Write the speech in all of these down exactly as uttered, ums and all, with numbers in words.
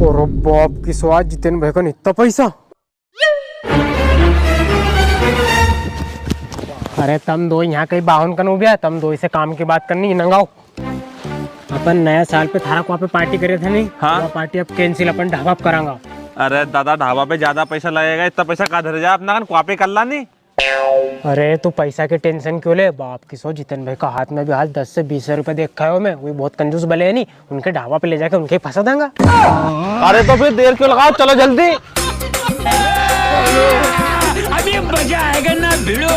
अरे बाप की सो, आज जितेन भाई कन इतना पैसा। अरे तम दो यहाँ कई बाहन कन उब्या, तम दो से काम की बात करनी, इनंग आओ। अपन नया साल पे थारा कुआ पे पार्टी करे थे नी? हाँ। वो पार्टी अब cancel, अपन ढाबा पे करांगा। अरे दादा, ढाबा पे ज्यादा पैसा लगेगा, इतना पैसा का धरे जा, अपना कन कुआ पे कर ला नी। अरे तू पैसा की tension क्यों ले, बाप की सो, जितेन भाई का हाथ में भी आज दस से बीस हजार रुपए देखा है मैं, वो बहुत कंजूस बले है नी, उनके ढाबा पे ले जाके उनके ही फंसा देंगा। अरे तो फिर देर क्यों लगाओ, चलो जल्दी। अभी मजा आएगा ना भिड़ो।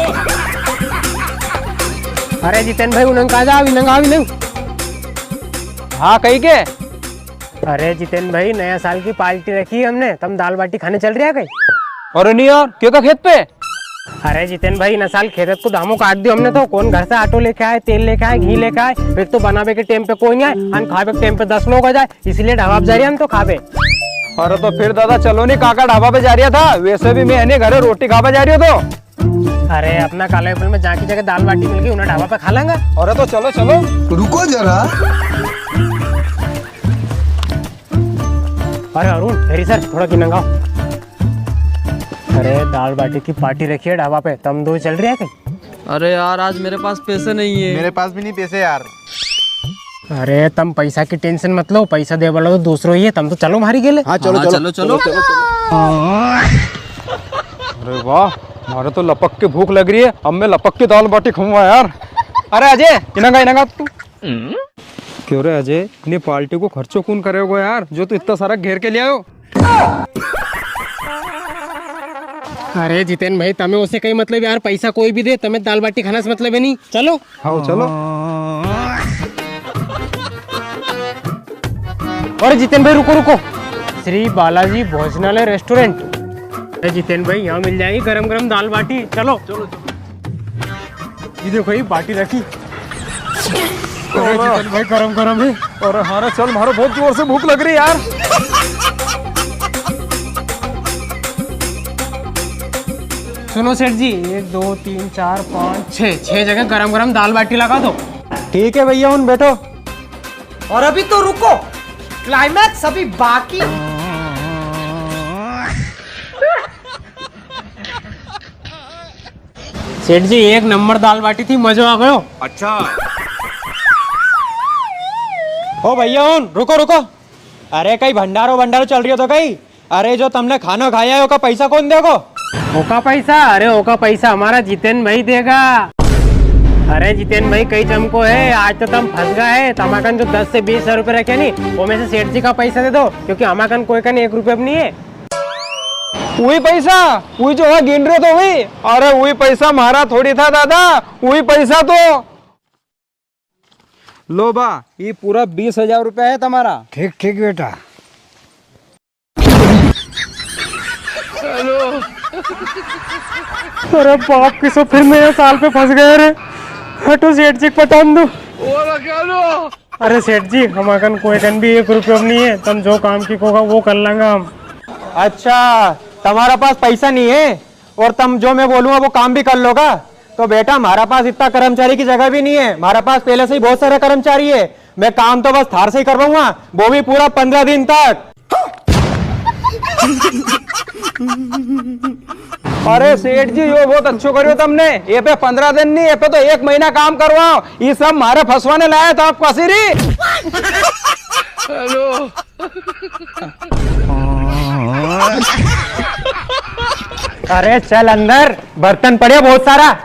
अरे जितेन भाई, उनंग आ जाओ, इनंग आओ, इनंग। हाँ, कई के? अरे जितेन भाई, नया साल की पार्टी रखी है हमने, तम दाल बाटी खाने चल रिया कई? अरे नी यार, क्यों का खेत पे? अरे जितेन भाई, इना साल खेत को धामो काट दियो हमने तो। कौन घर से आटो लेके आए, तेल लेके आए, घी लेके आए, फिर तो बनावे के टेम पे कोई नी आए, अन खावे के टेम पे दस लोग आ जाए, इसलिए ढाबा पे जा रिया हम तो खावे। अरे तो फिर दादा चलो नी, काका ढाबा पे जा रिया था, वैसे भी मैं है नी घरे रोटी खावा जा रियो तो। अरे अपना काला पीपल में जाकी जगह दाल बाटी मिल गई, उन्हें ढाबा पे खा लेंगा। अरे तो चलो चलो। रुको जरा। अरे अरुण, हेरी सर, थोड़ा की नंगाओ। अरे दाल बाटी की पार्टी रखी है ढाबा पे, तम दो चल रिया कई? अरे यार, आज मेरे पास पैसे नहीं है। मेरे पास भी नहीं पैसे यार। अरे तम पैसा की tension मत लो, पैसा दे वाला तो दूसरो ही है, तम तो चलो मारी गेले। हाँ, चलो, हाँ, चलो, चलो, चलो। चलो, चलो, चलो। अरे वाह, मारे तो लपक के भूख लग री है, अब मैं लपक के दाल बाटी खाऊंगा यार। अरे अजय, इनंग आ, इनंग आ तू। क्यों रे अजय, इनी पार्टी को खर्चो कौन करेगो यार, जो तू इतना सारा घेर के ले आयो? अरे जितेन भाई, तमे उसे कई मतलब यार, पैसा कोई भी दे, तमे दाल बाटी खाना से मतलब है नी। चलो। हाँ, चलो। अरे जितेन भाई, रुको, रुको। श्री बालाजी भोजनालय रेस्टोरेंट। अरे जितेन भाई, यहाँ मिल जाएगी गरम गरम दाल बाटी। चलो। चलो, चलो। ये देखो, ये बाटी रखी। अरे जितेन भाई, गरम गरम है। अरे हाँ रे, चल, मारो बहुत जोर से भूख लग री यार। सुनो सेठ जी, एक, दो, तीन, चार, पाँच, छः, छः जगह गरम गरम दाल बाटी लगा दो। ठीक है भैया, उन बैठो। और अभी तो रुको, climax अभी बाकी। सेठ जी, एक नंबर दाल बाटी थी, मजो आ गयो। अच्छा। ओ भैया, उन, रुको, रुको। अरे, कई भंडारो, भंडारो चल रियो तो कई? अरे, जो तमने खानो खाया है, ओका पैसा कौन देगो? ओका पैसा? अरे, ओका पैसा हमारा जितेन भाई देगा। अरे, जितेन भाई, कई चमको है, आज तो तम फंस गया है। तमाकन जो दस से बीस हजार रुपए रखे नी, वो में से सेठ जी का पैसा दे दो, क्योंकि हमाकन कोई कन एक रुपया भी नी है। वही पैसा, वही जो है गिन रहे तो वही। अरे वही पैसा म्हारा थोड़ी था दादा, वही पैसा तो। लो बा, ये पूरा बीस हजार रुपया है तुम्हारा। ठीक, ठीक बेटा। अरे बाप की सो, फिर नया साल पे फंस गया रे। हटो सेठ जी को पटान दो। अरे सेठ जी, हमाकन कोई कन भी एक रुपयो भी नी है, तम जो काम की कोगा वो कर लांगा हम। अच्छा, तुम्हारा पास पैसा नी है और तम जो मैं बोलूंगा वो काम भी कर लोगा? तो बेटा, म्हारा पास इतना कर्मचारी की जगह भी नी है, म्हारा पास पहले से ही बहुत सारा कर्मचारी है। मैं काम तो बस थार से ही करवाऊंगा, वो भी पूरा पन्द्रह दिन तक। अरे सेठ जी, यो बहुत अच्छो करियो तमने। ये पे पन्द्रह दिन नी, ये पे तो एक महीना काम करवाओ। ये सब म्हारे फंसवाने लाया था आपको, असीरी। हेलो। अरे चल अंदर, बर्तन पड़े बहुत सारा।